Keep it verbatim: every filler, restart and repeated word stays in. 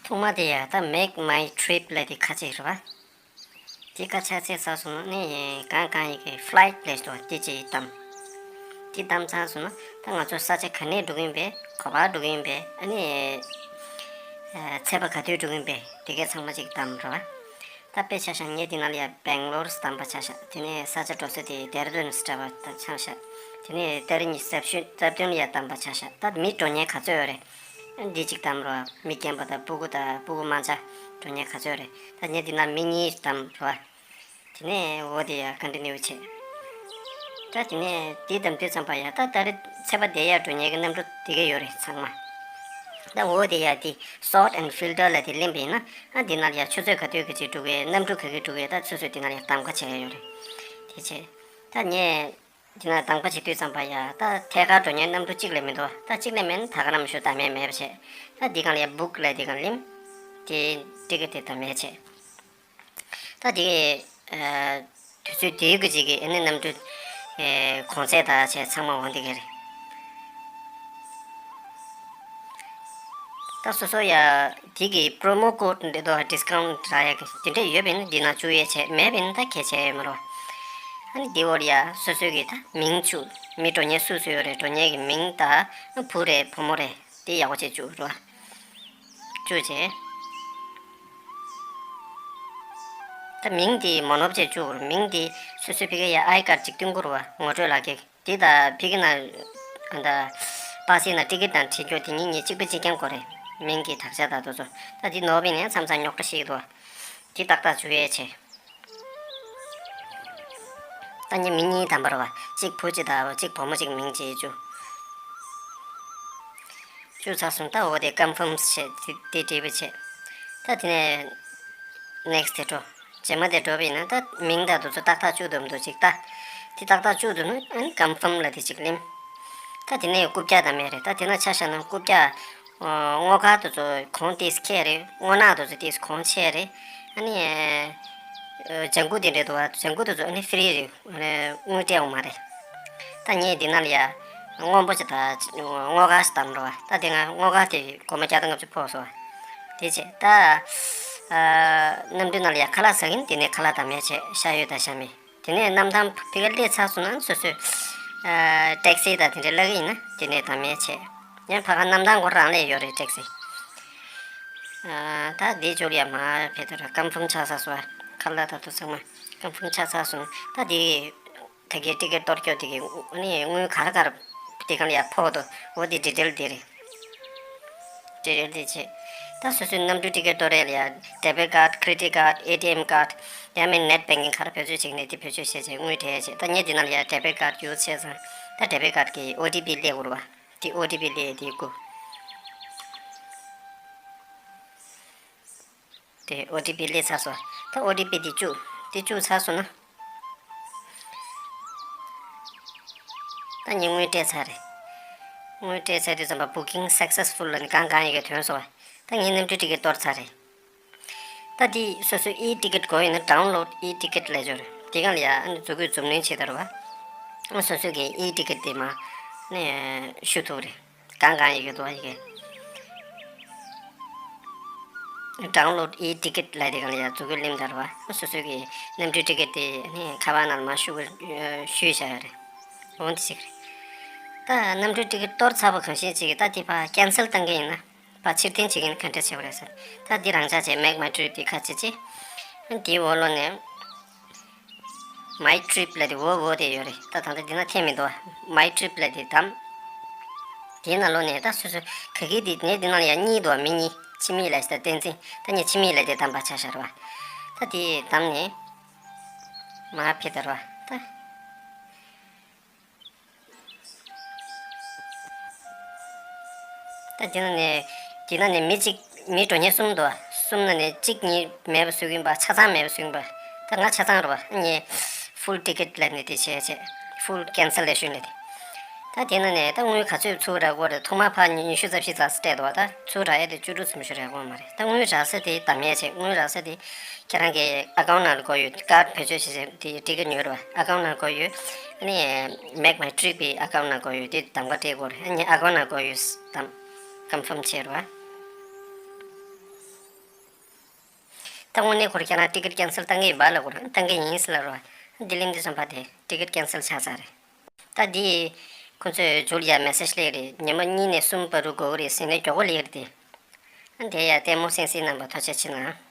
ཐོག་མ་དེ་ཡ་ད་make my trip ལབ་དེ་ཁ་ཕྱེ་རེད་བ། དེ་ཁ་ཕྱེ་ཚར་སོང་ན་ནི་གང་གང་ཡིན་གྱི་flight ལབ་དོ་དེ་ཅིག་བདམས། དེ་བདམས་ཚར་སོང་ན་ད་ང་ཚོ་ས་ཆ་ག་ནས་འགྲོ་གི་ཡིན་པས། ག་པར་འགྲོ་གི་ཡིན་པས། ཨ་ནི་ཚེས་པ་ག་དུས་འགྲོ་གི་ཡིན་པས། དེ་གའི་ཚང་མ་ཅིག་བདམས་རེད་བ། ད་དཔེ་ཆ་བཞག་ངས་འདི་ནང་ལ་ཡ་Bangalore བདམས་པ་ཆ་བཞག་དེ་ནས་ས་ཆ་འགྲོ་ས་དེ་Dehradun བདམས་པ་ཆ་བཞག་དེ་ནས་ཏ་རིག་ཉི་ཤུ་རྩ་བདུན་ལ་ཡ་བདམས་པ་ཆ་བཞག་ད་མི་འགྲོ་མཁན་ག་ཚོད་ཡོད་རེད། འདི་གཅིག་བདམས་རོགས། མི་རྒན་པ་དང་སྤུ་གུ་དང་སྤུ་གུ་དམར་ཆ་འགྲོ་མཁན་ག་ཚོད་རེད། ད་ངས་འདི་ནང་མི་གཉིས་བདམས་རོགས། དེ་ནས་འོ་དེ་ཡ་continue བྱས། ད་དེ་ནས་དེ་བདམས་དུས་ཙམ་པ་ཡ་ད་ད་རེས་ཚེས་པ་དེ་ཡ་འགྲོ་མཁན་གྱི་གནམ་གྲུ་དེ་ག་ཡོད་རེད་ཚང་མ། ད་འོ་དེ་ཡ་དེ་sort and filter ལབ་དེ་ལེན་པ་ཡིན་ན་ཨ་འདི་ནང་ལ་ཡ་ཆུ་ཚོད་ག་དུས་ག་ཅིག་འགྲོ་གི་གནམ་གྲུ་ག་གི་འགྲོ་གི་ད་ཆུ་ཚོད་དེ་ནང་ལ་ཡ་གདམ་ག་བྱེད་ཡ་ཡོད་རེད། དེ་བྱས། ད་ངས། དེ་ན་གདམ་ག་བྱེད་དུས་ཙམ་པ་ཡ་ད་ཐད་ཀར་འགྲོ་མཁན་གནམ་གྲུ་གཅིག་ལས་མི་འདུག་ད་གཅིག་ལས་མེད་ན་ད་ག་རང་མི་ཤོད་ད་མེད་མེད་པ་བྱས། ད་འདི་གང་ལ་ཡ་book ལབ་དེ་གང་ལེམ། དེ་ཊི་ཀེ་ཊི་དེ་ད་མེད་བྱས། ད་དེ་དུས་ཚོད་དེའི་གི་ཅིག་གི་ཨ་ནི་གནམ་གྲུ་གོང་ཚད་ད་བྱས་ཚང་མ་འོང་དེ་ག་རེད། ད་སོ་སོ་ཡ་དེ་གི་promo code འདི་དོ་discount རག་ཡ་གི་དེ་འདྲ་ཡོད་པས་ན་འདི་ན་བཅུག་ཡས་བྱས་མེད་པས་ན་ད་གལ་ཆེ་ཡོད་མ་རེད། ཨ་ནི་འདི་འོར་ཡ་སོ་སོའི་གི་ད་མིང་བཅུག་མི་འགྲོ་མཁན་སུ་སུ་ཡོད་རེད་འགྲོ་མཁན་གི་མིང་ད་བུ་རེད་བུ་མོ་རེད་དེ་ཡག་པོ་བྱས་བཅུག་རོགས། བཅུག་བྱས། ད་མིང་དེ་མ་ནོར་བྱས་བཅུག་རོགས་མིང་དེ་སོ་སོའི་ཕ་གི་ཡ་I card ཅིག་སྟོན་དགོས་རེད་བ་ངོ་སྤྲོད་ལག་ཁྱེར། དེ་དང་ཕ་གི་ན་ཨ་ད་པ་སེ་ན་ཊི་ཀེ་ཊི་དང་འཁྲིལ་རྒྱུ་དེ་གཉིས་གཉིས་གཅིག་པ་གཅིག་རྐྱང་དགོས་རེད། མིང་གི་དག་ཆ་དང་དེ་ཚོ། ད་དེ་ནོར་བས་ནས་མཚམས་མཚམས་རྙོག་དྲ་ཞིག་འདུག་དེ་ཏག་ཏག་བཅུག་ཡས་བྱས། ད་ངས་མི་གཉིས་བདམས་པ་རེད་བ། གཅིག་བུ་གཅིག་དང་གཅིག་བུ་མོ་གཅིག་མིང་གཅིག་བཅུག་བཅུག་ཚར་སོང་ད་འོ་དེ་confirm བྱས་དེ་དེ་འབྲས་བུ་བྱས། ད་དེ་ནས་next དེ་འགྲོ། རྗེས་མ་དེ་འགྲོ་བས་ན་ད་མིང་དང་དེ་ཚོ་ཏག་ཏག་བཅུག་འདུག་མི་འདུག་ཅིག་ལྟ། དེ་ཏག་ཏག་བཅུག་འདུག་ན་ཨ་ནི་confirm ལབ་དེ་ཅིག་ལེན། ད་དེ་ནས་རྐུབ་བཀྱག་དང་མེད་རེད་ད་དེ་ན་ཆ་བཞག་ན་རྐུབ་བཀྱག་སྔོ་དཀར་དེ་ཚོ་གོང་ཏིས་ཁེ་རེད། སྔོ་ནག་དེ་ཚོ་ཏིས་གོང་ཆེ་རེད། ཨ་ནི། ལྗང་གུ་དེ་འདྲས་འདུག་བ། ལྗང་གུ་དེ་ཚོ་ཨ་ནི་free རེད། དངུལ་སྤྲད་འོང་མ་རེད། ད་ངས་འདི་ན་ལ་ཡ། སྔོན་པོ་ཅིག་དང་སྔོ་དཀར་ཞིག་བདམས་འགྲོ་བ། ད་དེ་ང་སྔོ་དཀར་དེ་སྒོར་མོ་བརྒྱ་དང་ལྔ་བཅུ་ཕོག་སོང་བ། དེ་བྱས་ད། གནམ་གྲུ་ནང་ལ་ཡ་ཁ་ལག་ཟ་གིན་དེ་ནས་ཁ་ལག་དང་མེད་བྱས་ཤ་ཡོད་དང་ཤ་མེད། དེ་ནས་གནམ་ཐང་ཕ་གིར་སླེབས་ཚར་སོང་ན་སོ་སོས། ཊེག་སི་དང་དེ་འདྲ་གླ་གི་ཡིན་ན་དེ་ནས་དང་མེད་བྱས། ཡང་ཕ་ག་གནམ་ཐང་གོ་རང་སླེབས་ཡོད་རེད་ཊེག་སི། ད་དེ་ཅོག་ཡ་མ་ཕེ་ཐོ་ར་ཀམ་ཕམ་ཆགས་ས་སོ། ཁ་ལག་ད་དུ་ཚང་མ་ཀམ་ཕམ་ཆགས་ས་སོང་ད་དེ། ད་གའི་ཊི་ཀེ་ཊི་གཏོར་སྐྱོ་དེ་གའི་ནི་དངུལ་ག་ར་ག་ར་དེ་གང་ལ་ཡ་ཕོག་དོ་འོ་དེ་ཌི་ཊེལ་དེ་རེད། ཌི་ཊེལ་དེ་བྱས། ད་སོ་སོའི་གནམ་གྲུ་ཊི་ཀེ་ཊི་གཏོར་ཡ་ལ་ཡ་debit card credit card A T M card ཡང་མིན་net banking ག་ར་བེད་སྤྱོད་བྱེད་ནས་དེ་བེད་སྤྱོད་བྱས་བྱས་དངུལ་སྤྲད་བྱས་ད་ངས་དེ་ནང་ལ་ཡ་debit card use བྱས་ཙང་ད་debit card གི་ཨོ་ཊི་པི་སླེབས་དགོས་རེད་བ། དེ་ཨོ་ཊི་པི་སླེབས་དེ་དགོས། དེ་ཨོ་ཊི་པི་སླེབས་ཚར་སོང་། ད་ཨོ་ཊི་པི་དེ་བཅུག་དེ་བཅུག་ཚར་སོང་ན། ད་ངས་དངུལ་སྤྲད་ཚར་རེད། དངུལ་སྤྲད་ཚར་དུས་ཙམ་པ་booking successful ལབ་ནས་གང་གང་ཡི་གེ་ཐོན་སོང་བ། ད་ངས་གནམ་གྲུ་ཊི་ཀེ་ཊི་གཏོར་ཚར་རེད། ད་དེ་སོ་སོའི་e-ticket དགོས་ཡོད་ན་download e-ticket ལབ་ཆོག་རེད། དེ་གང་ལ་ཡ་ཨ་ནི་མཛུབ་གུ་འཛུབ་གནོན་བྱེད་ད་རེད་བ། ཨ་སོ་སོ་གི་e-ticket དེ་མ་ནས་ཞུ་ཐུབ་རེད། གང་གང་ཡི་གེ་འདུག་ཡི་གེ། download e-ticket ལབ་དེ་གང་ལ་ཡ་མཛུབ་གུ་ལེམ་ད་རེད་བ། སོ་སོ་གི་གནམ་གྲུའི་ཊི་ཀེ་ཊི་དེ་ནི་ཁ་པར་ནང་མར་ཞུ་གི་ཞུས་བཞག་ཡོད་རེད། འོ་འདི་ཞིག་རེད། ད་གནམ་གྲུའི་ཊི་ཀེ་ཊི་གཏོར་ཚར་བ་གང་ཤེས་ཅིག་གིས་ད་དེ་ཕར་cancel བཏང་གི་ཡིན་ན། ཕར་ཕྱིར་འཐེན་བྱེད་མཁན་ག་འདྲ་བྱེད་དགོས་རེད་ཟེར། ད་འདི་རང་འཇགས་བྱས་make my trip དེ་ཁ་ཕྱེ་བྱས། འདིའི་འོག་ལོགས་ནས་my trip ལབ་དེ་འོ་འོ་དེ་ཡོད་རེད། ད་ད་ལྟ་འདི་ན་འཐེན་མི་འདུག my trip ལབ་དེ་བདམས། དེའི་ནང་ལོགས་ནས་ད་སོ་སོ་ག་གི་འདི་ངས་འདི་ནང་ལ་ཡང་གཉིས་འདུག་མི་གཉིས་ཕྱི་མིག་ལབ་ཞིག་དང་བསྟན་འཛིན། ད་ངས་ཕྱི་མིག་ལབ་དེ་བདམས་པ་ཆ་བཞག་རེད་བ། ད་དེ་བདམས་ནས་མར་ཕེབས་ད་རེད་བ་ད། ད་དེ་ན་ནས་དེ་ན་ནས་མི་གཅིག་མི་འགྲོ་མཁན་གསུམ་འདུག་གསུམ་ན་ནས་གཅིག་གཉིས་མེད་པ་བཟོ་གི་ཡིན་པ་ཆ་ཚང་མེད་པ་བཟོ་གི་ཡིན་པ། ད་ང་ཆ་ཚང་རེད་བ་ངས་full ticket ལབ་ནས་དེ་བྱས་བྱས་full cancellation ལབ་དེ། ད་དེ་ན་ནས་ད་དངུལ་ག་ཚོད་ཚུར་རག་གི་རེད། ཐོག་མར་ཕར་ཉི་ཤུ་རྩ་བཞི་ཙམ་སྤྲད་འདུག་ད་ཚུར་རག་ཡས་དེ་བཅུ་དྲུག་ཙམ་ཞིག་རག་གི་ཡོད་མ་རེད། ད་དངུལ་རག་ས་དེ་ད་མེད་བྱས་དངུལ་རག་ས་དེ། ཁྱེད་རང་གི་account ནང་ལ་བཀོད་ཡོད། card བེད་སྤྱོད་བྱེད་སའི་དེ་ཊི་ཀེ་ཊི་ཉོས་རེད་བ། account ནང་བཀོད་ཡོད། ཨ་ནི་make my trip གི་account ནང་བཀོད་ཡོད། དེ་གདམ་ག་སྤྲད་དགོས་རེད། ཨ་ནི་account ནང་བཀོད་ཡོད་དམ། confirm བྱས་རེད་བ། ད་དངོས་གནས་ཁོ་རང་ཁྱེད་རང་ཊི་ཀེ་ཊི་ཀེན་སེལ་བཏང་གི་ཡིན་པ་ལབ་ཀྱི་རེད། བཏང་གི་ཡིན་ཟེར་ལབ་རེད་བ། ལྡི་ལི་འདི་ཙམ་པ་དེ་ཊི་ཀེ་ཊི་ཀེན་སེལ་ཆགས་ཚར་རེད། ད་འདི་ཁོ་ཚོས་ཇུ་ལི་ཡར་མེ་སེ་ཇི་སླེབས་རེད། ཉི་མ་གཉིས་ནས་གསུམ་བར་དུ་འགོར་གྱི་རེད་ཟེར་ནས་མགྱོགས་པོ་སླེབས་རེད་དེ། དེ་ཡང་ལྟད་མོ་གསན་མཁན་རྣམ་པ་ཐུགས་རྗེ་ཆེ་གནང་།